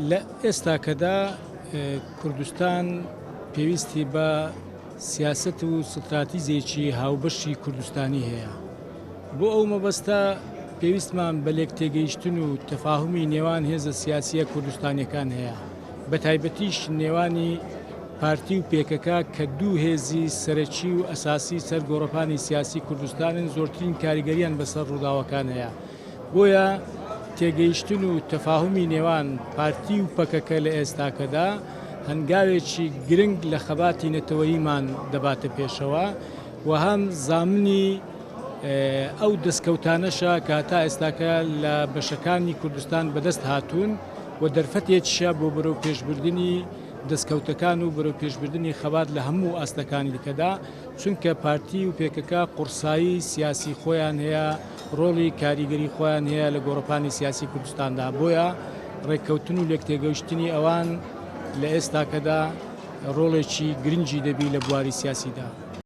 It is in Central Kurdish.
لە ئێستاکەدا کوردستان پێویستی بە سیاسەت و ستراتیزێکی هاوبەشی کوردستانی هەیە. بۆ ئەو مەبەستە پێویستمان بە لێکتێگەیشتن و تەفاهومی نێوان هێزە سیاسییە کوردستانییەکان هەیە، بەتایبەتیش نێوانی پارتی و پێکەکە کە دوو هێزی سەرەکی و ئەساسی سەر گۆڕەپانی سیاسی کوردستانن زۆرترین کاریگەریان بەسەر ڕووداوەکان هەیە. بۆیە تێگەیشتن و تەفاهومی نێوان پارتی و پەکەکە لە ئێستاکەدا هەنگاوێکی گرنگ لە خەباتی نەتەوەییمان دەباتە پێشەوە و هەم زامنی ئەو دەستکەوتانەشە کە هەتا ئێستاکە لە بەشەکانی کوردستان بەدەست هاتوون و دەرفەتێکیشە بۆ بەرەو پێشبردنی دەستکەوتەکان و بەرەو پێشبردنی خەبات لە هەموو ئاستەکانی دیکەدا چونکە پارتی و پێکەکە قوڕسایی سیاسی خۆیان هەیە، ڕۆڵی کاریگەری خۆیان هەیە لە گۆڕەپانی سیاسی کوردستاندا، بۆیە ڕێککەوتن و لێکتێگەیشتنی ئەوان لە ئێستاکەدا ڕۆڵێکی گرنگی دەبی لە بواری سیاسیدا.